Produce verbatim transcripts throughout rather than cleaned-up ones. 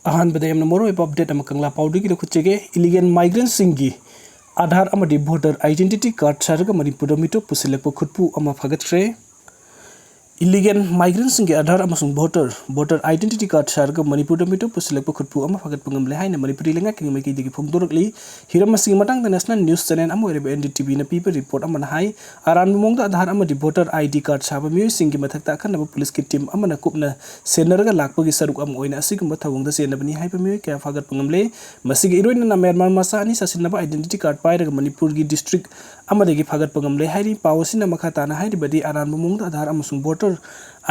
ꯑꯍꯥꯟꯕꯗ ꯌꯥꯝꯅ ꯃꯔꯨꯑꯣꯏꯕ ꯑꯞꯗꯦꯠ ꯑꯃ ꯀꯪꯂꯥ ꯄꯥꯎꯗꯒꯤ ꯂꯧꯈꯠꯆꯒꯦ꯫ ꯏꯂꯤꯒꯦꯜ ꯃꯥꯏꯒ꯭ꯔꯦꯟꯁꯤꯡꯒꯤ ꯑꯥꯙꯥꯔ ꯑꯃꯗꯤ ꯚꯣꯇꯔ ꯑꯥꯏꯗꯦꯟꯇꯤꯇꯤ ꯀꯥꯔꯗ ꯁꯥꯔꯒ ꯃꯅꯤꯄꯨꯔꯗ ꯃꯤꯇꯣꯞ ꯄꯨꯁꯤꯜꯂꯛꯄ ꯈꯨꯠꯄꯨ ꯑꯃ ꯐꯒꯠꯈ꯭ꯔꯦ꯫ ꯏꯂꯤꯒꯦꯜ ꯃꯥꯏꯒ꯭ꯔꯦꯟꯁꯤꯡꯒꯤ ꯑꯥꯙꯥꯔ ꯑꯃꯁꯨꯡ ꯚꯣꯇꯔ, ꯚꯣꯇꯔ ꯑꯥꯏꯗꯦꯟꯇꯤꯇꯤ ꯀꯥꯔꯗ ꯁꯥꯔꯒ ꯃꯅꯤꯄꯨꯔꯗ ꯃꯤꯇꯣꯞ ꯄꯨꯁꯤꯜꯂꯛꯄ ꯈꯨꯠꯄꯨ ꯑꯃ ꯐꯒꯠꯄ ꯉꯝꯂꯦ ꯍꯥꯏꯅ ꯃꯅꯤꯄꯨꯔꯤ ꯂꯩꯉꯥꯛꯀꯤ ꯃꯥꯏꯀꯩꯗꯒꯤ ꯐꯣꯡꯗꯣꯔꯛꯂꯤ꯫ ꯍꯤꯔꯝ ꯑꯁꯤꯒꯤ ꯃꯇꯥꯡꯗ ꯅꯦꯁꯅꯦꯜ ꯅ꯭ꯌꯨꯁ ꯆꯦꯅꯦꯜ ꯑꯃ ꯑꯣꯏꯔꯤꯕ ꯑꯦꯟ ꯗꯤ ꯇꯤ ꯚꯤꯅ ꯄꯤꯕ ꯔꯤꯄꯣꯔꯠ ꯑꯃꯅ ꯍꯥꯏ, ꯑꯔꯥꯟꯕ ꯃꯑꯣꯡꯗ ꯑꯥꯙꯥꯔ ꯑꯃꯗꯤ ꯚꯣꯇꯔ ꯑꯥꯏ ꯗꯤ ꯀꯥꯔꯗ ꯁꯥꯕ ꯃꯤꯑꯣꯏꯁꯤꯡꯒꯤ ꯃꯊꯛꯇ ꯑꯈꯟꯅꯕ ꯄꯨꯂꯤꯁꯀꯤ ꯇꯤꯝ ꯑꯃꯅ ꯀꯨꯞꯅ ꯁꯦꯟꯅꯔꯒ ꯂꯥꯛꯄꯒꯤ ꯁꯔꯨꯛ ꯑꯃ ꯑꯣꯏꯅ ꯑꯁꯤꯒꯨꯝꯕ ꯊꯧꯑꯣꯡꯗ ꯆꯦꯟꯅꯕꯅꯤ ꯍꯥꯏꯕ ꯃꯤꯑꯣꯏ ꯀꯌꯥ ꯐꯥꯒꯠꯄ ꯉꯝꯂꯦ꯫ ꯃꯁꯤꯒ ꯏꯔꯣꯏꯅꯅ ꯃ꯭ꯌꯥꯟꯃꯥꯔ ꯃꯆꯥ ꯑꯅꯤ ꯁꯥꯁꯤꯟꯅꯕ ꯑꯥꯏꯗꯦꯟꯇꯤꯇꯤ ꯀꯥꯔꯗ ꯄꯥꯏꯔꯒ ꯃꯅꯤꯄꯨꯔꯒꯤ ꯗꯤꯁꯇ꯭ꯔꯤꯛ ꯑꯃꯗꯒꯤ ꯐꯥꯒꯠꯄ ꯉꯝꯂꯦ ꯍꯥꯏꯔꯤ꯫ ꯄꯥꯎ ꯑꯁꯤꯅ ꯃꯈꯥ ꯇꯥꯅ ꯍꯥꯏꯔꯤꯕꯗꯤ, ꯑꯔꯥꯟꯕ ꯃꯑꯣꯡꯗ ꯑꯥꯙꯥꯔ ꯑꯃꯁꯨꯡ ꯚꯣꯇꯔ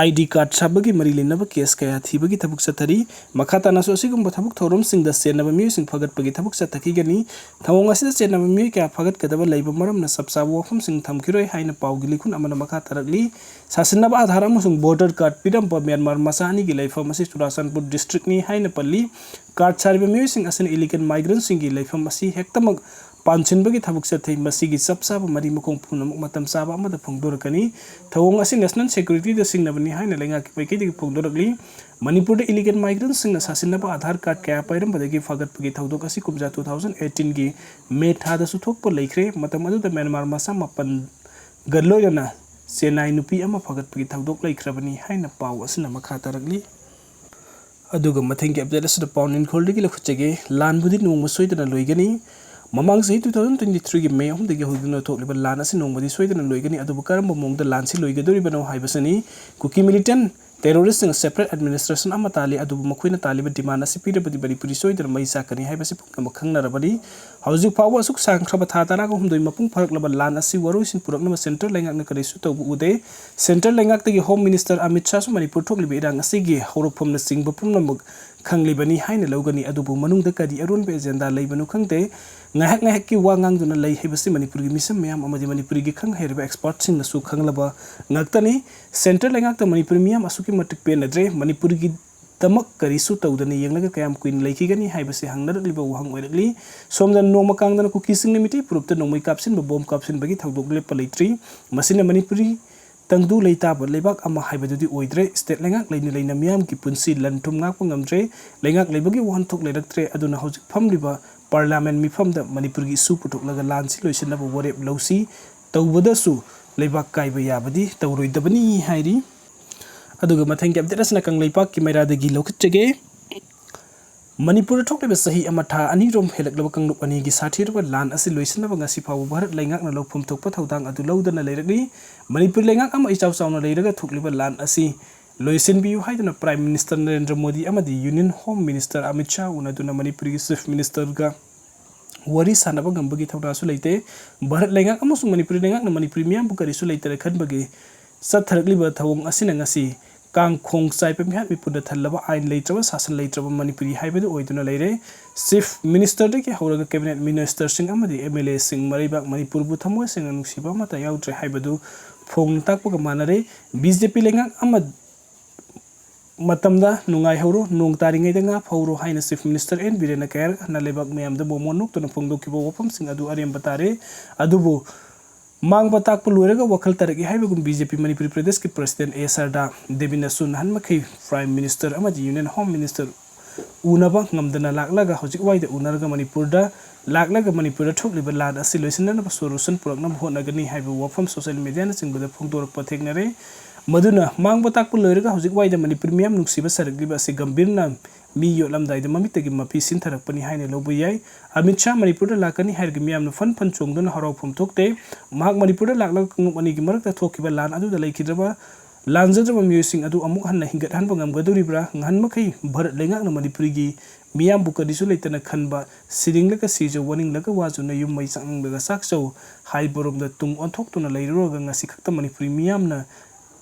ꯑꯥꯏ ꯗꯤ ꯀꯥꯔꯗ ꯁꯥꯕꯒꯤ ꯃꯔꯤ ꯂꯩꯅꯕ ꯀꯦꯁ ꯀꯌꯥ ꯊꯤꯕꯒꯤ ꯊꯕꯛ ꯆꯠꯊꯔꯤ꯫ ꯃꯈꯥ ꯇꯥꯅꯁꯨ ꯑꯁꯤꯒꯨꯝꯕ ꯊꯕꯛ ꯊꯧꯔꯝꯁꯤꯡꯗ ꯆꯦꯟꯅꯕ ꯃꯤꯑꯣꯏꯁꯤꯡ ꯐꯒꯠꯄꯒꯤ ꯊꯕꯛ ꯆꯠꯊꯈꯤꯒꯅꯤ꯫ ꯊꯧꯑꯣꯡ ꯑꯁꯤꯗ ꯆꯦꯟꯅꯕ ꯃꯤꯑꯣꯏ ꯀꯌꯥ ꯐꯒꯠꯀꯗꯕ ꯂꯩꯕ ꯃꯔꯝꯅ ꯆꯞ ꯆꯥꯕ ꯋꯥꯐꯝꯁꯤꯡ ꯊꯝꯈꯤꯔꯣꯏ ꯍꯥꯏꯅ ꯄꯥꯎꯒꯤ ꯂꯤꯈꯨꯟ ꯑꯃꯅ ꯃꯈꯥ ꯇꯥꯔꯛꯂꯤ꯫ ꯁꯥꯁꯤꯟꯅꯕ ꯑꯥꯙꯥꯔ ꯑꯃꯁꯨꯡ ꯚꯣꯇꯔ ꯀꯥꯔꯗ ꯄꯤꯔꯝꯕ ꯃ꯭ꯌꯥꯟꯃꯥꯔ ꯃꯆꯥ ꯑꯅꯤꯒꯤ ꯂꯩꯐꯝ ꯑꯁꯤ ꯆꯨꯔꯥꯆꯥꯟꯄꯨꯔ ꯗꯤꯁꯇ꯭ꯔꯤꯛꯅꯤ ꯍꯥꯏꯅ ꯄꯜꯂꯤ꯫ ꯀꯥꯔꯗ ꯁꯥꯔꯤꯕ ꯃꯤꯑꯣꯏꯁꯤꯡ ꯑꯁꯤꯅ ꯏꯂꯤꯒꯦꯜ ꯃꯥꯏꯒ꯭ꯔꯦꯟꯁꯤꯡꯒꯤ ꯂꯩꯐꯝ ꯑꯁꯤ ꯍꯦꯛꯇꯃꯛ ꯄꯥꯟꯁꯤꯟꯕꯒꯤ ꯊꯕꯛ ꯆꯠꯊꯩ꯫ ꯃꯁꯤꯒꯤ ꯆꯞ ꯆꯥꯕ ꯃꯔꯤ ꯃꯈꯣꯡ ꯄꯨꯝꯅꯃꯛ ꯃꯇꯝ ꯆꯥꯕ ꯑꯃꯗ ꯐꯣꯡꯗꯣꯔꯛꯀꯅꯤ꯫ ꯊꯧꯑꯣꯡ ꯑꯁꯤ ꯅꯦꯁꯅꯦꯜ ꯁꯦꯀ꯭ꯌꯨꯔꯤꯇꯤꯗ ꯁꯤꯡꯅꯕꯅꯤ ꯍꯥꯏꯅ ꯂꯩꯉꯥꯛꯀꯤ ꯃꯥꯏꯀꯩꯗꯒꯤ ꯐꯣꯡꯗꯣꯔꯛꯂꯤ꯫ ꯃꯅꯤꯄꯨꯔꯗ ꯏꯂꯤꯒꯦꯜ ꯃꯥꯏꯒ꯭ꯔꯦꯟꯁꯤꯡꯅ ꯁꯥꯁꯤꯟꯅꯕ ꯑꯥꯙꯥꯔ ꯀꯥꯔꯗ ꯀꯌꯥ ꯄꯥꯏꯔꯝꯕꯗꯒꯤ ꯐꯒꯠꯄꯒꯤ ꯊꯧꯗꯣꯛ ꯑꯁꯤ ꯀꯨꯝꯖꯥ two thousand eighteen ꯒꯤ ꯃꯦ ꯊꯥꯗꯁꯨ ꯊꯣꯛꯄ ꯂꯩꯈ꯭ꯔꯦ꯫ ꯃꯇꯝ ꯑꯗꯨꯗ ꯃ꯭ꯌꯥꯟꯃꯥꯔ ꯃꯆꯥ ꯃꯥꯄꯟꯒ ꯂꯣꯏꯅꯅ ꯆꯦꯟꯅꯥꯏ ꯅꯨꯄꯤ ꯑꯃ ꯐꯒꯠꯄꯒꯤ ꯊꯧꯗꯣꯛ ꯂꯩꯈ꯭ꯔꯕꯅꯤ ꯍꯥꯏꯅ ꯄꯥꯎ ꯑꯁꯤꯅ ꯃꯈꯥ ꯇꯥꯔꯛꯂꯤ꯫ ꯑꯗꯨꯒ ꯃꯊꯪꯒꯤ ꯑꯞꯗꯦꯠ ꯑꯁꯤꯗ ꯄꯥꯎ ꯏꯪꯈꯣꯜꯗꯒꯤ ꯂꯧꯈꯠꯆꯒꯦ꯫ ꯂꯥꯟꯕꯨꯗꯤ ꯅꯣꯡꯃ ꯁꯣꯏꯗꯅ ꯂꯣꯏꯒꯅꯤ꯫ ꯃꯃꯥꯡ ꯆꯍꯤ two thousand twenty three ꯒꯤ ꯃꯦ ꯑꯍꯨꯝꯗꯒꯤ ꯍꯧꯗꯨꯅ ꯊꯣꯛꯂꯤꯕ ꯂꯥꯟ ꯑꯁꯤ ꯅꯣꯡꯃꯗꯤ ꯁꯣꯏꯗꯅ ꯂꯣꯏꯒꯅꯤ꯫ ꯑꯗꯨꯕꯨ ꯀꯔꯝꯕ ꯃꯑꯣꯡꯗ ꯂꯥꯟꯁꯤ ꯂꯣꯏꯒꯗꯧꯔꯤꯕꯅꯣ ꯍꯥꯏꯕꯁꯤꯅꯤ꯫ ꯀꯨꯀꯤ ꯃꯤꯂꯤꯇꯦꯟ ꯇꯦꯔꯣꯔꯤꯁꯁꯤꯡꯅ ꯁꯦꯄꯔꯦꯠ ꯑꯦꯗꯃꯤꯅꯤꯁꯇ꯭ꯔꯦꯁꯟ ꯑꯃ ꯇꯥꯜꯂꯤ, ꯑꯗꯨꯕꯨ ꯃꯈꯣꯏꯅ ꯇꯥꯜꯂꯤꯕ ꯗꯤꯃꯥꯟ ꯑꯁꯤ ꯄꯤꯔꯕꯗꯤ ꯃꯅꯤꯄꯨꯔꯤ ꯁꯣꯏꯗꯅ ꯃꯩ ꯆꯥꯛꯀꯅꯤ ꯍꯥꯏꯕꯁꯤ ꯄꯨꯝꯅꯃꯛ ꯈꯪꯅꯔꯕꯅꯤ꯫ ꯍꯧꯖꯤꯛ ꯐꯥꯎꯕ ꯑꯁꯨꯛ ꯁꯥꯡꯈ꯭ꯔꯕ ꯊꯥ ꯇꯔꯥꯒ ꯍꯨꯝꯗꯣꯏ ꯃꯄꯨꯡ ꯐꯥꯔꯛꯂꯕ ꯂꯥꯟ ꯑꯁꯤ ꯋꯥꯔꯣꯏꯁꯤꯟ ꯄꯨꯔꯛꯅꯕ ꯁꯦꯟꯇ꯭ꯔꯦꯜ ꯂꯩꯉꯥꯛꯅ ꯀꯔꯤꯁꯨ ꯇꯧꯕ ꯎꯗꯦ꯫ ꯁꯦꯟꯇ꯭ꯔꯦꯜ ꯂꯩꯉꯥꯛꯇꯒꯤ ꯍꯣꯝ ꯃꯤꯅꯤꯁꯇꯔ ꯑꯃꯤꯠ ꯁꯥꯍꯁꯨ ꯃꯅꯤꯄꯨꯔ ꯊꯣꯛꯂꯤꯕ ꯏꯔꯥꯡ ꯑꯁꯤꯒꯤ ꯍꯧꯔꯛꯐꯝꯅꯆꯤꯡꯕ ꯄꯨꯝꯅꯃꯛ ꯈꯪꯂꯤꯕꯅꯤ ꯍꯥꯏꯅ ꯂꯧꯒꯅꯤ꯫ ꯑꯗꯨꯕꯨ ꯃꯅꯨꯡꯗ ꯀꯔꯤ ꯑꯔꯣꯟꯕ ꯑꯦꯖꯦꯟꯗꯥ ꯂꯩꯕꯅꯣ ꯈꯪꯗꯦ꯫ ꯉꯥꯏꯍꯥꯛ ꯉꯥꯏꯍꯥꯛꯀꯤ ꯋꯥ ꯉꯥꯡꯗꯨꯅ ꯂꯩ ꯍꯥꯏꯕꯁꯤ ꯃꯅꯤꯄꯨꯔꯒꯤ ꯃꯤꯁꯝ ꯃꯌꯥꯝ ꯑꯃꯗꯤ ꯃꯅꯤꯄꯨꯔꯤꯒꯤ ꯈꯪ ꯍꯩꯔꯕ ꯑꯦꯛꯁꯄꯔꯠꯁꯤꯡꯅꯁꯨ ꯈꯪꯂꯕ ꯉꯥꯛꯇꯅꯤ꯫ ꯁꯦꯟꯇ꯭ꯔꯦꯜ ꯂꯩꯉꯥꯛꯇ ꯃꯅꯤꯄꯨꯔꯤ ꯃꯤꯌꯥꯝ ꯑꯁꯨꯛꯀꯤ ꯃꯇꯤꯛ ꯄꯦꯟꯅꯗ꯭ꯔꯦ꯫ ꯃꯅꯤꯄꯨꯔꯒꯤꯗꯃꯛ ꯀꯔꯤꯁꯨ ꯇꯧꯗꯅ ꯌꯦꯡꯂꯒ ꯀꯌꯥꯝ ꯀꯨꯏꯅ ꯂꯩꯈꯤꯒꯅꯤ ꯍꯥꯏꯕꯁꯤ ꯍꯪꯅꯔꯛꯂꯤꯕ ꯋꯥꯍꯪ ꯑꯣꯏꯔꯛꯂꯤ꯫ ꯁꯣꯝꯗ ꯅꯣꯡꯃ ꯀꯥꯡꯗꯅ ꯀꯨꯀꯤꯁꯤꯡꯅ ꯃꯤꯇꯩ ꯐꯨꯔꯨꯞꯇ ꯅꯣꯡꯃꯩ ꯀꯥꯞꯁꯤꯟꯕ, ꯕꯣꯝ ꯀꯥꯞꯁꯤꯟꯕꯒꯤ ꯊꯧꯗꯣꯛ ꯂꯦꯞꯄ ꯂꯩꯇ꯭ꯔꯤ꯫ ꯃꯁꯤꯅ ꯃꯅꯤꯄꯨꯔꯤ ꯇꯪꯗꯨ ꯂꯩꯇꯥꯕ ꯂꯩꯕꯥꯛ ꯑꯃ ꯍꯥꯏꯕꯗꯨꯗꯤ ꯑꯣꯏꯗ꯭ꯔꯦ꯫ ꯁ꯭ꯇꯦꯠ ꯂꯩꯉꯥꯛ ꯂꯩꯅ ꯂꯩꯅ ꯃꯤꯌꯥꯝꯒꯤ ꯄꯨꯟꯁꯤ ꯂꯟ ꯊꯨꯝ ꯉꯥꯛꯄ ꯉꯝꯗ꯭ꯔꯦ꯫ ꯂꯩꯉꯥꯛ ꯂꯩꯕꯒꯤ ꯋꯥꯍꯟꯊꯣꯛ ꯂꯩꯔꯛꯇ꯭ꯔꯦ꯫ ꯑꯗꯨꯅ ꯍꯧꯖꯤꯛ ꯐꯝꯂꯤꯕ ꯄꯥꯔꯂꯤꯌꯥꯃꯦꯟ ꯃꯤꯐꯝꯗ ꯃꯅꯤꯄꯨꯔꯒꯤ ꯏꯁꯨ ꯄꯨꯊꯣꯛꯂꯒ ꯂꯥꯟꯁꯤ ꯂꯣꯏꯁꯤꯟꯅꯕ ꯋꯥꯔꯦꯞ ꯂꯧꯁꯤ꯫ ꯇꯧꯕꯗꯁꯨ ꯂꯩꯕꯥꯛ ꯀꯥꯏꯕ ꯌꯥꯕꯗꯤ ꯇꯧꯔꯣꯏꯗꯕꯅꯤ ꯍꯥꯏꯔꯤ꯫ ꯑꯗꯨꯒ ꯃꯊꯪꯒꯤ ꯑꯞꯗꯦꯠ ꯑꯁꯤꯅ ꯀꯪꯂꯩꯄꯥꯛꯀꯤ ꯃꯩꯔꯥꯗꯒꯤ ꯂꯧꯈꯠꯆꯒꯦ꯫ ꯃꯅꯤꯄꯨꯔꯗ ꯊꯣꯛꯂꯤꯕ ꯆꯍꯤ ꯑꯃ ꯊꯥ ꯑꯅꯤꯔꯣꯝ ꯍꯦꯜꯂꯛꯂꯕ ꯀꯥꯡꯂꯨꯞ ꯑꯅꯤꯒꯤ ꯁꯥꯊꯤꯔꯕ ꯂꯥꯟ ꯑꯁꯤ ꯂꯣꯏꯁꯤꯟꯅꯕ ꯉꯁꯤ ꯐꯥꯎꯕ ꯚꯥꯔꯠ ꯂꯩꯉꯥꯛꯅ ꯂꯧꯐꯝ ꯊꯣꯛꯄ ꯊꯧꯗꯥꯡ ꯑꯗꯨ ꯂꯧꯗꯅ ꯂꯩꯔꯛꯂꯤ꯫ ꯃꯅꯤꯄꯨꯔ ꯂꯩꯉꯥꯛ ꯑꯃ ꯏꯆꯥꯎ ꯆꯥꯎꯅ ꯂꯩꯔꯒ ꯊꯣꯛꯂꯤꯕ ꯂꯥꯟ ꯑꯁꯤ ꯂꯣꯏꯁꯤꯟꯕꯤꯌꯨ ꯍꯥꯏꯗꯨꯅ ꯄ꯭ꯔꯥꯏꯝ ꯃꯤꯅꯤꯁꯇꯔ ꯅꯔꯦꯟꯗ꯭ꯔ ꯃꯣꯗꯤ ꯑꯃꯗꯤ union home minister Amit Shah ꯎꯅꯗꯨꯅ ꯃꯅꯤꯄꯨꯔꯒꯤ ꯆꯤꯐ ꯃꯤꯅꯤꯁꯇꯔꯒ ꯋꯥꯔꯤ ꯁꯥꯟꯅꯕ ꯉꯝꯕꯒꯤ ꯊꯧꯅꯥꯁꯨ ꯂꯩꯇꯦ꯫ ꯚꯥꯔꯠ ꯂꯩꯉꯥꯛ ꯑꯃꯁꯨꯡ ꯃꯅꯤꯄꯨꯔꯤ ꯂꯩꯉꯥꯛꯅ ꯃꯅꯤꯄꯨꯔꯤ ꯃꯤꯌꯥꯝꯕꯨ ꯀꯔꯤꯁꯨ ꯂꯩꯇꯅ ꯈꯟꯕꯒꯤ ꯆꯠꯊꯔꯛꯂꯤꯕ ꯊꯧꯑꯣꯡ ꯑꯁꯤꯅ ꯉꯁꯤ ꯀꯥꯡꯈꯣꯡ ꯆꯥꯏꯕ ꯃꯤꯍꯥꯠ ꯃꯤꯄꯨꯟꯗ ꯊꯜꯂꯕ ꯑꯥꯏꯟ ꯂꯩꯇ꯭ꯔꯕ, ꯁꯥꯁꯟ ꯂꯩꯇ꯭ꯔꯕ ꯃꯅꯤꯄꯨꯔꯤ ꯍꯥꯏꯕꯗꯨ ꯑꯣꯏꯗꯨꯅ ꯂꯩꯔꯦ꯫ ꯆꯤꯐ ꯃꯤꯅꯤꯁꯇꯔꯗꯒꯤ ꯍꯧꯔꯒ ꯀꯦꯕꯤꯅꯦꯠ ꯃꯤꯅꯤꯁꯇꯔꯁꯤꯡ ꯑꯃꯗꯤ ꯑꯦꯝ ꯑꯦꯜ ꯑꯦꯁꯤꯡ ꯃꯔꯩꯕꯥꯛ ꯃꯅꯤꯄꯨꯔꯕꯨ ꯊꯃꯣꯏ ꯁꯦꯡꯅ ꯅꯨꯡꯁꯤꯕ ꯑꯃꯠꯇ ꯌꯥꯎꯗ꯭ꯔꯦ ꯍꯥꯏꯕꯗꯨ ꯐꯣꯡꯅ ꯇꯥꯛꯄꯒ ꯃꯥꯟꯅꯔꯦ꯫ ꯕꯤ ꯖꯦ ꯄꯤ ꯂꯩꯉꯥꯛ ꯑꯃ ꯃꯇꯝꯗ ꯅꯨꯡꯉꯥꯏꯍꯧꯔꯣ, ꯅꯣꯡ ꯇꯥꯔꯤꯉꯩꯗ ꯉꯥ ꯐꯧꯔꯣ ꯍꯥꯏꯅ ꯆꯤꯐ ꯃꯤꯅꯤꯁꯇꯔ ꯑꯦꯟ ꯕꯤꯔꯦꯟꯅ ꯀꯌꯥꯔꯛ ꯍꯟꯅ ꯂꯩꯕꯥꯛ ꯃꯌꯥꯝꯗ ꯃꯣꯃꯣꯟ ꯅꯣꯛꯇꯨꯅ ꯐꯣꯡꯗꯣꯛꯈꯤꯕ ꯋꯥꯐꯝꯁꯤꯡ ꯑꯗꯨ ꯑꯔꯦꯝꯕ ꯇꯥꯔꯦ꯫ ꯑꯗꯨꯕꯨ ꯃꯥꯡꯕ ꯇꯥꯛꯄ ꯂꯣꯏꯔꯒ ꯋꯥꯈꯜ ꯇꯥꯔꯛꯏ ꯍꯥꯏꯕꯒꯨꯝ ꯕꯤ ꯖꯦ ꯄꯤ ꯃꯅꯤꯄꯨꯔꯤ ꯄ꯭ꯔꯗꯦꯁꯀꯤ ꯄ꯭ꯔꯁꯤꯗꯦꯟ ꯑꯦ ꯁꯔꯗꯥ ꯗꯦꯕꯤꯅꯁꯨ ꯅꯍꯥꯟ ꯃꯈꯩ ꯄ꯭ꯔꯥꯏꯝ ꯃꯤꯅꯤꯁꯇꯔ ꯑꯃꯗꯤ ꯌꯨꯅꯤꯌꯟ ꯍꯣꯝ ꯃꯤꯅꯤꯁꯇꯔ ꯎꯅꯕ ꯉꯝꯗꯅ ꯂꯥꯛꯂꯒ ꯍꯧꯖꯤꯛ ꯋꯥꯏꯗ ꯎꯅꯔꯒ ꯃꯅꯤꯄꯨꯔꯗ ꯂꯥꯛꯂꯒ ꯃꯅꯤꯄꯨꯔꯗ ꯊꯣꯛꯂꯤꯕ ꯂꯥꯟ ꯑꯁꯤ ꯂꯣꯏꯁꯤꯟꯅꯅꯕ ꯁꯣꯂꯨꯁꯟ ꯄꯨꯔꯛꯅꯕ ꯍꯣꯠꯅꯒꯅꯤ ꯍꯥꯏꯕ ꯋꯥꯐꯝ ꯁꯣꯁꯤꯌꯦꯜ ꯃꯦꯗꯤꯌꯥꯅꯆꯤꯡꯕꯗ ꯐꯣꯡꯗꯣꯔꯛꯄ ꯊꯦꯡꯅꯔꯦ꯫ ꯃꯗꯨꯅ ꯃꯥꯡꯕ ꯇꯥꯛꯄ ꯂꯣꯏꯔꯒ ꯍꯧꯖꯤꯛ ꯋꯥꯏꯗ ꯃꯅꯤꯄꯨꯔ ꯃꯤꯌꯥꯝ ꯅꯨꯡꯁꯤꯕ ꯁꯥꯔꯛꯂꯤꯕ ꯑꯁꯤ ꯒꯝꯚꯤꯔꯅ ꯃꯤ ꯌꯣꯠꯂꯝꯗꯥꯏꯗ ꯃꯃꯤꯠꯇꯒꯤ ꯃꯄꯤ ꯁꯤꯟꯊꯔꯛꯄꯅꯤ ꯍꯥꯏꯅ ꯂꯧꯕ ꯌꯥꯏ꯫ ꯑꯃꯤꯠ ꯁꯥꯍ ꯃꯅꯤꯄꯨꯔꯗ ꯂꯥꯛꯀꯅꯤ ꯍꯥꯏꯔꯒ ꯃꯤꯌꯥꯝꯅ ꯐꯟ ꯐꯟ ꯆꯣꯡꯗꯨꯅ ꯍꯔꯥꯎꯐꯝ ꯊꯣꯛꯇꯦ꯫ ꯃꯍꯥꯛ ꯃꯅꯤꯄꯨꯔꯗ ꯂꯥꯛꯂꯒ ꯀꯥꯡꯂꯨꯞ ꯑꯅꯤꯒꯤ ꯃꯔꯛꯇ ꯊꯣꯛꯈꯤꯕ ꯂꯥꯟ ꯑꯗꯨꯗ ꯂꯩꯈꯤꯗ꯭ꯔꯕ ꯂꯥꯟꯖꯗ꯭ꯔꯕ ꯃꯤꯑꯣꯏꯁꯤꯡ ꯑꯗꯨ ꯑꯃꯨꯛ ꯍꯟꯅ ꯍꯤꯡꯒꯠꯍꯟꯕ ꯉꯝꯒꯗꯧꯔꯤꯕ꯭ꯔꯥ? ꯉꯍꯟꯃꯈꯩ ꯚꯥꯔꯠ ꯂꯩꯉꯥꯛꯅ ꯃꯅꯤꯄꯨꯔꯤꯒꯤ ꯃꯤꯌꯥꯝꯕꯨ ꯀꯔꯤꯁꯨ ꯂꯩꯇꯅ ꯈꯟꯕ, ꯁꯤꯅꯤꯡꯂꯒ ꯁꯤꯖꯧ, ꯋꯥꯅꯤꯡꯂꯒ ꯋꯥꯖꯧ, ꯅꯌꯨꯝ ꯃꯩ ꯆꯥꯛꯅꯤꯡꯂꯒ ꯆꯥꯛꯆꯧ ꯍꯥꯏꯕꯔꯣꯝꯗ ꯇꯨꯡ ꯑꯣꯟꯊꯣꯛꯇꯨꯅ ꯂꯩꯔꯨꯔꯒ ꯉꯁꯤ ꯈꯛꯇ ꯃꯅꯤꯄꯨꯔꯤ ꯃꯤꯌꯥꯝꯅ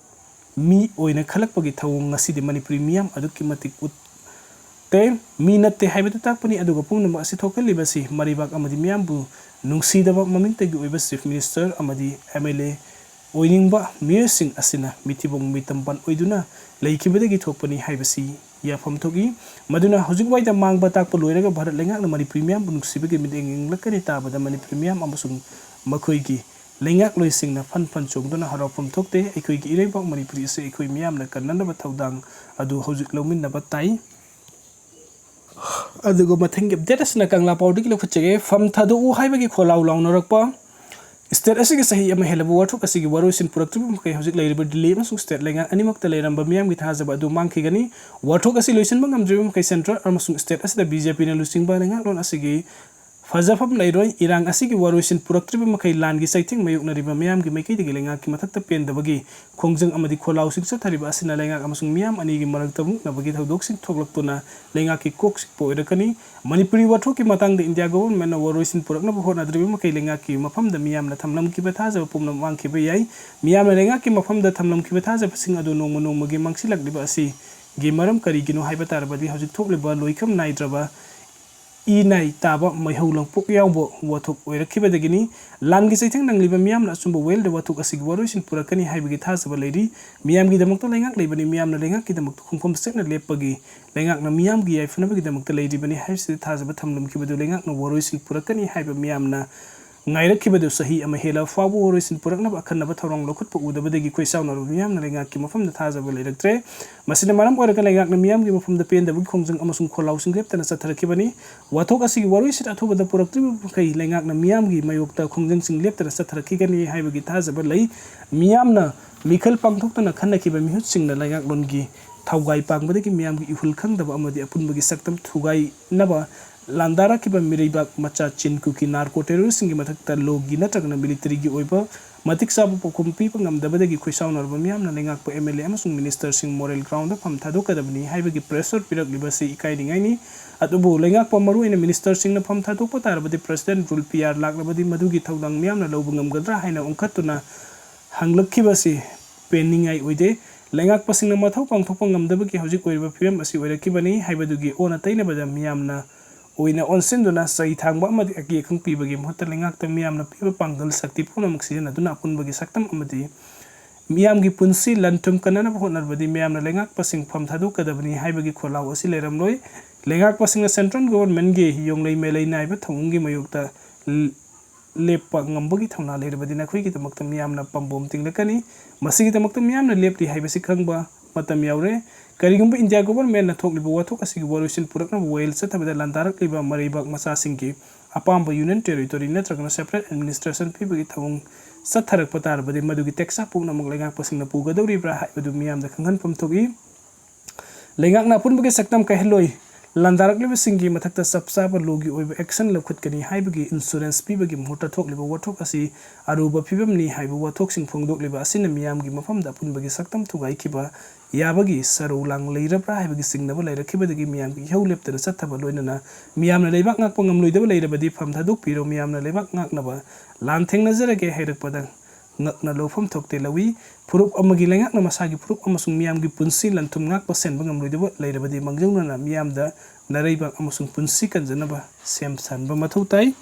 ꯃꯤ ꯑꯣꯏꯅ ꯈꯜꯂꯛꯄꯒꯤ ꯊꯧꯑꯣꯡ ꯉꯁꯤꯗꯤ ꯃꯅꯤꯄꯨꯔꯤ ꯃꯤꯌꯥꯝ ꯑꯗꯨꯛꯀꯤ ꯃꯇꯤꯛ ꯎꯠꯇꯦ꯫ ꯃꯤ ꯅꯠꯇꯦ ꯍꯥꯏꯕꯗꯨ ꯇꯥꯛꯄꯅꯤ꯫ ꯑꯗꯨꯒ ꯄꯨꯝꯅꯃꯛ ꯑꯁꯤ ꯊꯣꯛꯍꯜꯂꯤꯕꯁꯤ ꯃꯔꯩꯕꯥꯛ ꯑꯃꯗꯤ ꯃꯤꯌꯥꯝꯕꯨ ꯅꯨꯡꯁꯤꯗꯕ ꯃꯃꯤꯡꯇꯒꯤ ꯑꯣꯏꯕ ꯆꯤꯐ ꯃꯤꯅꯤꯁꯇꯔ ꯑꯃꯗꯤ ꯑꯦꯝ ꯑꯦꯜ ꯑꯦ ꯑꯣꯏꯅꯤꯡꯕ ꯃꯤꯑꯣꯏꯁꯤꯡ ꯑꯁꯤꯅ ꯃꯤꯊꯤꯕꯣꯡ ꯃꯤꯇꯝꯕꯥꯟ ꯑꯣꯏꯗꯨꯅ ꯂꯩꯈꯤꯕꯗꯒꯤ ꯊꯣꯛꯄꯅꯤ ꯍꯥꯏꯕꯁꯤ ꯌꯥꯐꯝ ꯊꯣꯛꯏ꯫ ꯃꯗꯨꯅ ꯍꯧꯖꯤꯛ ꯋꯥꯏꯗ ꯃꯥꯡꯕ ꯇꯥꯛꯄ ꯂꯣꯏꯔꯒ ꯚꯥꯔꯠ ꯂꯩꯉꯥꯛꯅ ꯃꯅꯤꯄꯨꯔꯤ ꯃꯤꯌꯥꯝꯕꯨ ꯅꯨꯡꯁꯤꯕꯒꯤ ꯃꯤꯠꯌꯦꯡ ꯌꯦꯡꯂꯛꯀꯅꯤ ꯇꯥꯕꯗ ꯃꯅꯤꯄꯨꯔꯤ ꯃꯤꯌꯥꯝ ꯑꯃꯁꯨꯡ ꯃꯈꯣꯏꯒꯤ ꯂꯩꯉꯥꯛꯂꯣꯏꯁꯤꯡꯅ ꯐꯟ ꯐꯟ ꯆꯣꯡꯗꯨꯅ ꯍꯔꯥꯎꯐꯝ ꯊꯣꯛꯇꯦ꯫ ꯑꯩꯈꯣꯏꯒꯤ ꯏꯔꯩꯕꯥꯛ ꯃꯅꯤꯄꯨꯔꯤ ꯑꯁꯤ ꯑꯩꯈꯣꯏ ꯃꯤꯌꯥꯝꯅ ꯀꯟꯅꯅꯕ ꯊꯧꯗꯥꯡ ꯑꯗꯨ ꯍꯧꯖꯤꯛ ꯂꯧꯃꯤꯟꯅꯕ ꯇꯥꯏ꯫ ꯑꯗꯨꯒ ꯃꯊꯪꯒꯤ ꯑꯞꯗꯦꯠ ꯑꯁꯤꯅ ꯀꯪꯂꯥ ꯄꯥꯎꯗꯒꯤ ꯂꯧꯈꯠꯆꯒꯦ꯫ ꯐꯝ ꯊꯥꯗꯣꯛꯎ ꯍꯥꯏꯕꯒꯤ ꯈꯣꯜꯂꯥꯎ ꯂꯥꯎꯅꯔꯛꯄ꯫ ꯁ꯭ꯇꯦꯠ ꯑꯁꯤꯒꯤ ꯆꯍꯤ ꯑꯃ ꯍꯦꯜꯂꯕ ꯋꯥꯊꯣꯛ ꯑꯁꯤꯒꯤ ꯋꯥꯔꯣꯏꯁꯤꯟ ꯄꯨꯔꯛꯇ꯭ꯔꯤꯕ ꯃꯈꯩ ꯍꯧꯖꯤꯛ ꯂꯩꯔꯤꯕ ꯗꯤꯜꯂꯤ ꯑꯃꯁꯨꯡ ꯁ꯭ꯇꯦꯠ ꯂꯩꯉꯥꯛ ꯑꯅꯤꯃꯛꯇ ꯂꯩꯔꯝꯕ ꯃꯤꯌꯥꯝꯒꯤ ꯊꯥꯖꯕ ꯑꯗꯨ ꯃꯥꯡꯈꯤꯒꯅꯤ꯫ ꯋꯥꯊꯣꯛ ꯑꯁꯤ ꯂꯣꯏꯁꯤꯟꯕ ꯉꯝꯗ꯭ꯔꯤꯕ ꯃꯈꯩ ꯁꯦꯟꯇ꯭ꯔꯦꯜ ꯑꯃꯁꯨꯡ ꯁ꯭ꯇꯦꯠ ꯑꯁꯤꯗ ꯕꯤ ꯖꯦ ꯄꯤꯅ ꯂꯨꯆꯤꯡꯕ ꯂꯩꯉꯥꯛꯂꯣꯟ ꯑꯁꯤꯒꯤ ꯐꯖꯐꯝ ꯂꯩꯔꯣꯏ꯫ ꯏꯔꯥꯡ ꯑꯁꯤꯒꯤ ꯋꯥꯔꯣꯏꯁꯤꯟ ꯄꯨꯔꯛꯇ꯭ꯔꯤꯕ ꯃꯈꯩ ꯂꯥꯟꯒꯤ ꯆꯩꯊꯦꯡ ꯃꯥꯌꯣꯛꯅꯔꯤꯕ ꯃꯤꯌꯥꯝꯒꯤ ꯃꯥꯏꯀꯩꯗꯒꯤ ꯂꯩꯉꯥꯛꯀꯤ ꯃꯊꯛꯇ ꯄꯦꯟꯗꯕꯒꯤ ꯈꯣꯡꯖꯪ ꯑꯃꯗꯤ ꯈꯣꯜꯂꯥꯎꯁꯤꯡ ꯆꯠꯊꯔꯤꯕ ꯑꯁꯤꯅ ꯂꯩꯉꯥꯛ ꯑꯃꯁꯨꯡ ꯃꯤꯌꯥꯝ ꯑꯅꯤꯒꯤ ꯃꯔꯛꯇ ꯃꯨꯛꯅꯕꯒꯤ ꯊꯧꯗꯣꯛꯁꯤꯡ ꯊꯣꯛꯂꯛꯇꯨꯅ ꯂꯩꯉꯥꯛꯀꯤ ꯀꯣꯛ ꯆꯤꯛꯄ ꯑꯣꯏꯔꯛꯀꯅꯤ꯫ ꯃꯅꯤꯄꯨꯔꯤ ꯋꯥꯊꯣꯛꯀꯤ ꯃꯇꯥꯡꯗ ꯏꯟꯗꯤꯌꯥ ꯒꯣꯚꯔꯟꯃꯦꯟꯠꯅ ꯋꯥꯔꯣꯏꯁꯤꯟ ꯄꯨꯔꯛꯅꯕ ꯍꯣꯠꯅꯗ꯭ꯔꯤꯕ ꯃꯈꯩ ꯂꯩꯉꯥꯛꯀꯤ ꯃꯐꯝꯗ ꯃꯤꯌꯥꯝꯅ ꯊꯝꯂꯝꯈꯤꯕ ꯊꯥꯖꯕ ꯄꯨꯝꯅꯃꯛ ꯃꯥꯡꯈꯤꯕ ꯌꯥꯏ꯫ ꯃꯤꯌꯥꯝꯅ ꯂꯩꯉꯥꯛꯀꯤ ꯃꯐꯝꯗ ꯊꯝꯂꯝꯈꯤꯕ ꯊꯥꯖꯕꯁꯤꯡ ꯑꯗꯨ ꯅꯣꯡꯃ ꯅꯣꯡꯃꯒꯤ ꯃꯥꯡꯁꯤꯜꯂꯛꯂꯤꯕ ꯑꯁꯤꯒꯤ ꯃꯔꯝ ꯀꯔꯤꯒꯤꯅꯣ ꯍꯥꯏꯕ ꯇꯥꯔꯕꯗꯤ ꯍꯧꯖꯤꯛ ꯊꯣꯛꯂꯤꯕ ꯂꯣꯏꯈꯝ ꯅꯥꯏꯗ꯭ꯔꯕ ꯏ ꯅꯥꯏ ꯇꯥꯕ ꯃꯩꯍꯧ ꯂꯪꯄꯣꯛ ꯌꯥꯎꯕ ꯋꯥꯊꯣꯛ ꯑꯣꯏꯔꯛꯈꯤꯕꯗꯒꯤꯅꯤ꯫ ꯂꯥꯟꯒꯤ ꯆꯩꯊꯦꯡ ꯅꯪꯂꯤꯕ ꯃꯤꯌꯥꯝꯅ ꯑꯆꯨꯝꯕ ꯋꯥꯌꯦꯜꯗ ꯋꯥꯊꯣꯛ ꯑꯁꯤꯒꯤ ꯋꯥꯔꯣꯏꯁꯤꯟ ꯄꯨꯔꯛꯀꯅꯤ ꯍꯥꯏꯕꯒꯤ ꯊꯥꯖꯕ ꯂꯩꯔꯤ꯫ ꯃꯤꯌꯥꯝꯒꯤꯗꯃꯛꯇ ꯂꯩꯉꯥꯛ ꯂꯩꯕꯅꯤ, ꯃꯤꯌꯥꯝꯅ ꯂꯩꯉꯥꯛꯀꯤꯗꯃꯛꯇ ꯈꯣꯡꯐꯝ ꯆꯦꯠꯅ ꯂꯦꯞꯄꯒꯤ ꯂꯩꯉꯥꯛꯅ ꯃꯤꯌꯥꯝꯒꯤ ꯌꯥꯏꯐꯅꯕꯒꯤꯗꯃꯛꯇ ꯂꯩꯔꯤꯕꯅꯤ ꯍꯥꯏꯕꯁꯤꯗ ꯊꯥꯖꯕ ꯊꯝꯂꯝꯈꯤꯕꯗꯨ ꯂꯩꯉꯥꯛꯅ ꯋꯥꯔꯣꯏꯁꯤꯟ ꯄꯨꯔꯛꯀꯅꯤ ꯍꯥꯏꯕ ꯃꯤꯌꯥꯝꯅ ꯉꯥꯏꯔꯛꯈꯤꯕꯗꯨ ꯆꯍꯤ ꯑꯃ ꯍꯦꯜꯂ ꯐꯥꯎꯕ ꯋꯥꯔꯣꯏꯁꯤꯟ ꯄꯨꯔꯛꯅꯕ ꯑꯈꯟꯅꯕ ꯊꯧꯔꯥꯡ ꯂꯧꯈꯠꯄ ꯎꯗꯕꯗꯒꯤ ꯈꯣꯏ ꯆꯥꯎꯅꯔꯕ ꯃꯤꯌꯥꯝꯅ ꯂꯩꯉꯥꯛꯀꯤ ꯃꯐꯝꯗ ꯊꯥꯖꯕ ꯂꯩꯔꯛꯇ꯭ꯔꯦ꯫ ꯃꯁꯤꯅ ꯃꯔꯝ ꯑꯣꯏꯔꯒ ꯂꯩꯉꯥꯛꯅ ꯃꯤꯌꯥꯝꯒꯤ ꯃꯐꯝꯗ ꯄꯦꯟꯗꯕꯒꯤ ꯈꯣꯡꯖꯪ ꯑꯃꯁꯨꯡ ꯈꯣꯜꯂꯥꯎꯁꯤꯡ ꯂꯦꯞꯇꯅ ꯆꯠꯊꯔꯛꯈꯤꯕꯅꯤ꯫ ꯋꯥꯊꯣꯛ ꯑꯁꯤꯒꯤ ꯋꯥꯔꯣꯏꯁꯤꯟ ꯑꯊꯨꯕꯗ ꯄꯨꯔꯛꯇ꯭ꯔꯤꯕ ꯃꯈꯩ ꯂꯩꯉꯥꯛꯅ ꯃꯤꯌꯥꯝꯒꯤ ꯃꯥꯌꯣꯛꯇ ꯈꯣꯡꯖꯪꯁꯤꯡ ꯂꯦꯞꯇꯅ ꯆꯠꯊꯔꯛꯈꯤꯒꯅꯤ ꯍꯥꯏꯕꯒꯤ ꯊꯥꯖꯕ ꯂꯩ꯫ ꯃꯤꯌꯥꯝꯅ ꯃꯤꯈꯜ ꯄꯥꯡꯊꯣꯛꯇꯨꯅ ꯈꯟꯅꯈꯤꯕ ꯃꯤꯍꯨꯠꯁꯤꯡꯅ ꯂꯩꯉꯥꯛꯂꯣꯟꯒꯤ ꯊꯧꯒꯥꯏ ꯄꯥꯡꯕꯗꯒꯤ ꯃꯤꯌꯥꯝꯒꯤ ꯏꯍꯨꯜ ꯈꯪꯗꯕ ꯑꯃꯗꯤ ꯑꯄꯨꯟꯕꯒꯤ ꯁꯛꯇꯝ ꯊꯨꯒꯥꯏꯅꯕ ꯂꯥꯟꯗꯥꯔꯛꯈꯤꯕ ꯃꯤꯔꯩꯕꯥꯛ ꯃꯆꯥ ꯆꯤꯟ ꯀꯨꯀꯤ ꯅꯥꯔꯀꯣ ꯇꯦꯔꯣꯔꯤꯁꯁꯤꯡꯒꯤ ꯃꯊꯛꯇ ꯂꯣꯒꯤ ꯅꯠꯇ꯭ꯔꯒꯅ ꯃꯤꯂꯤꯇꯔꯤꯒꯤ ꯑꯣꯏꯕ ꯃꯇꯤꯛ ꯆꯥꯕ ꯄꯥꯎꯈꯨꯝ ꯄꯤꯕ ꯉꯝꯗꯕꯗꯒꯤ ꯈꯣꯏꯁꯥꯎꯅꯔꯕ ꯃꯤꯌꯥꯝꯅ ꯂꯩꯉꯥꯛꯄ ꯑꯦꯝ ꯑꯦꯜ ꯑꯦ ꯑꯃꯁꯨꯡ ꯃꯤꯅꯤꯁꯇꯔꯁꯤꯡ ꯃꯣꯔꯦꯜ ꯒ꯭ꯔꯥꯎꯟꯗ ꯐꯝ ꯊꯥꯗꯣꯛꯀꯗꯕꯅꯤ ꯍꯥꯏꯕꯒꯤ ꯄ꯭ꯔꯦꯁꯔ ꯄꯤꯔꯛꯂꯤꯕ ꯑꯁꯤ ꯏꯀꯥꯏꯅꯤꯡꯉꯥꯏꯅꯤ꯫ ꯑꯗꯨꯕꯨ ꯂꯩꯉꯥꯛꯄ ꯃꯔꯨꯑꯣꯏꯅ ꯃꯤꯅꯤꯁꯇꯔꯁꯤꯡꯅ ꯐꯝ ꯊꯥꯗꯣꯛꯄ ꯇꯥꯔꯕꯗꯤ ꯄ꯭ꯔꯁꯤꯗꯦꯟ ꯔꯨꯜ ꯄꯤ ꯑꯥꯔ ꯂꯥꯛꯂꯕꯗꯤ ꯃꯗꯨꯒꯤ ꯊꯧꯗꯥꯡ ꯃꯤꯌꯥꯝꯅ ꯂꯧꯕ ꯉꯝꯒꯗ꯭ꯔꯥ ꯍꯥꯏꯅ ꯑꯣꯟꯈꯠꯇꯨꯅ ꯍꯪꯂꯛꯈꯤꯕ ꯑꯁꯤ ꯄꯦꯟꯅꯤꯡꯉꯥꯏ ꯑꯣꯏꯗꯦ꯫ ꯂꯩꯉꯥꯛꯄꯁꯤꯡꯅ ꯃꯊꯧ ꯄꯥꯡꯊꯣꯛꯄ ꯉꯝꯗꯕꯒꯤ ꯍꯧꯖꯤꯛ ꯑꯣꯏꯔꯤꯕ ꯐꯤꯕꯝ ꯑꯁꯤ ꯑꯣꯏꯔꯛꯈꯤꯕꯅꯤ ꯍꯥꯏꯕꯗꯨꯒꯤ ꯑꯣꯟꯅ ꯇꯩꯅꯕꯗ ꯃꯤꯌꯥꯝꯅ ꯑꯣꯏꯅ ꯑꯣꯟꯁꯤꯟꯗꯨꯅ ꯆꯩ ꯊꯥꯡꯕ ꯑꯃꯗꯤ ꯑꯀꯤ ꯑꯈꯪ ꯄꯤꯕꯒꯤ ꯃꯍꯨꯠꯇ ꯂꯩꯉꯥꯛꯇ ꯃꯤꯌꯥꯝꯅ ꯄꯤꯕ ꯄꯥꯡꯒꯜ ꯁꯛꯇꯤ ꯄꯨꯝꯅꯃꯛ ꯁꯤꯖꯤꯟꯅꯗꯨꯅ ꯑꯄꯨꯟꯕꯒꯤ ꯁꯛꯇꯝ ꯑꯃꯗꯤ ꯃꯤꯌꯥꯝꯒꯤ ꯄꯨꯟꯁꯤ ꯂꯟ ꯊꯨꯝ ꯀꯟꯅꯅꯕ ꯍꯣꯠꯅꯔꯕꯗꯤ ꯃꯤꯌꯥꯝꯅ ꯂꯩꯉꯥꯛꯄꯁꯤꯡ ꯐꯝ ꯊꯥꯗꯣꯛꯀꯗꯕꯅꯤ ꯍꯥꯏꯕꯒꯤ ꯈꯣꯜꯂꯥꯎ ꯑꯁꯤ ꯂꯩꯔꯝꯂꯣꯏ꯫ ꯂꯩꯉꯥꯛꯄꯁꯤꯡꯅ ꯁꯦꯟꯇ꯭ꯔꯦꯜ ꯒꯣꯚꯔꯟꯃꯦꯟꯠꯀꯤ ꯌꯣꯡꯂꯩ ꯃꯦꯂꯩ ꯅꯥꯏꯕ ꯊꯧꯑꯣꯡꯒꯤ ꯃꯥꯌꯣꯛꯇ ꯂ-, ꯂꯦꯞꯄ ꯉꯝꯕꯒꯤ ꯊꯧꯅꯥ ꯂꯩꯔꯕꯗꯤ ꯅꯈꯣꯏꯒꯤꯗꯃꯛꯇ ꯃꯤꯌꯥꯝꯅ ꯄꯥꯝꯕꯣꯝ ꯇꯤꯡꯂꯛꯀꯅꯤ꯫ ꯃꯁꯤꯒꯤꯗꯃꯛꯇ ꯃꯤꯌꯥꯝꯅ ꯂꯦꯞꯂꯤ ꯍꯥꯏꯕꯁꯤ ꯈꯪꯕ ꯃꯇꯝ ꯌꯥꯎꯔꯦ꯫ ꯀꯔꯤꯒꯨꯝꯕ ꯏꯟꯗꯤꯌꯥ ꯒꯣꯚꯔꯟꯃꯦꯟꯠꯅ ꯊꯣꯛꯂꯤꯕ ꯋꯥꯊꯣꯛ ꯑꯁꯤꯒꯤ ꯋꯥꯔꯣꯏꯁꯤꯟ ꯄꯨꯔꯛꯅꯕ ꯋꯥꯌꯦꯜ ꯆꯠꯊꯕꯗ ꯂꯥꯟꯗꯥꯔꯛꯂꯤꯕ ꯃꯔꯩꯕꯥꯛ ꯃꯆꯥꯁꯤꯡꯒꯤ ꯑꯄꯥꯝꯕ ꯌꯨꯅꯤꯌꯟ ꯇꯦꯔꯤꯇꯣꯔꯤ ꯅꯠꯇ꯭ꯔꯒꯅ ꯁꯦꯄꯔꯦꯠ ꯑꯦꯗꯃꯤꯅꯤꯁꯇ꯭ꯔꯦꯁꯟ ꯄꯤꯕꯒꯤ ꯊꯧꯑꯣꯡ ꯆꯠꯊꯔꯛꯄ ꯇꯥꯔꯕꯗꯤ ꯃꯗꯨꯒꯤ ꯇꯦꯛꯁꯥ ꯄꯨꯝꯅꯃꯛ ꯂꯩꯉꯥꯛꯄꯁꯤꯡꯅ ꯄꯨꯒꯗꯧꯔꯤꯕ꯭ꯔꯥ ꯍꯥꯏꯕꯗꯨ ꯃꯤꯌꯥꯝꯗ ꯈꯪꯍꯟꯐꯝ ꯊꯣꯛꯏ꯫ ꯂꯩꯉꯥꯛꯅ ꯑꯄꯨꯟꯕꯒꯤ ꯁꯛꯇꯝ ꯀꯥꯏꯍꯜꯂꯣꯏ꯫ ꯂꯥꯟꯗꯥꯔꯛꯂꯤꯕꯁꯤꯡꯒꯤ ꯃꯊꯛꯇ ꯆꯞ ꯆꯥꯕ ꯂꯣꯒꯤ ꯑꯣꯏꯕ ꯑꯦꯛꯁꯟ ꯂꯧꯈꯠꯀꯅꯤ ꯍꯥꯏꯕꯒꯤ ꯏꯟꯁꯨꯔꯦꯟꯁ ꯄꯤꯕꯒꯤ ꯃꯍꯨꯠꯇ ꯊꯣꯛꯂꯤꯕ ꯋꯥꯊꯣꯛ ꯑꯁꯤ ꯑꯔꯨꯕ ꯐꯤꯕꯝꯅꯤ ꯍꯥꯏꯕ ꯋꯥꯊꯣꯛꯁꯤꯡ ꯐꯣꯡꯗꯣꯛꯂꯤꯕ ꯑꯁꯤꯅ ꯃꯤꯌꯥꯝꯒꯤ ꯃꯐꯝꯗ ꯑꯄꯨꯟꯕꯒꯤ ꯁꯛꯇꯝ ꯊꯨꯒꯥꯏꯈꯤꯕ ꯌꯥꯕꯒꯤ ꯁꯔꯧ ꯂꯥꯡ ꯂꯩꯔꯕ꯭ꯔꯥ ꯍꯥꯏꯕꯒꯤ ꯆꯤꯡꯅꯕ ꯂꯩꯔꯛꯈꯤꯕꯗꯒꯤ ꯃꯤꯌꯥꯝꯒꯤ ꯏꯍꯧ ꯂꯦꯞꯇꯅ ꯆꯠꯊꯕ ꯂꯣꯏꯅꯅ ꯃꯤꯌꯥꯝꯅ ꯂꯩꯕꯥꯛ ꯉꯥꯛꯄ ꯉꯝꯂꯣꯏꯗꯕ ꯂꯩꯔꯕꯗꯤ ꯐꯝ ꯊꯥꯗꯣꯛꯄꯤꯔꯣ, ꯃꯤꯌꯥꯝꯅ ꯂꯩꯕꯥꯛ ꯉꯥꯛꯅꯕ ꯂꯥꯟ ꯊꯦꯡꯅꯖꯔꯒꯦ ꯍꯥꯏꯔꯛꯄꯗ ꯉꯛꯅ ꯂꯧꯐꯝ ꯊꯣꯛꯇꯦ ꯂꯧꯏ꯫ ꯐꯨꯔꯨꯞ ꯑꯃꯒꯤ ꯂꯩꯉꯥꯛꯅ ꯃꯁꯥꯒꯤ ꯐꯨꯔꯨꯞ ꯑꯃꯁꯨꯡ ꯃꯤꯌꯥꯝꯒꯤ ꯄꯨꯟꯁꯤ ꯂꯟ ꯊꯨꯝ ꯉꯥꯛꯄ ꯁꯦꯟꯕ ꯉꯝꯂꯣꯏꯗꯕ ꯂꯩꯔꯕꯗꯤ ꯃꯥꯡꯖꯧꯅꯅ ꯃꯤꯌꯥꯝꯗ ꯅꯔꯩꯕꯥꯛ ꯑꯃꯁꯨꯡ ꯄꯨꯟꯁꯤ ꯀꯟꯖꯅꯕ ꯁꯦꯝ ꯁꯥꯍꯟꯕ ꯃꯊꯧ ꯇꯥꯏ꯫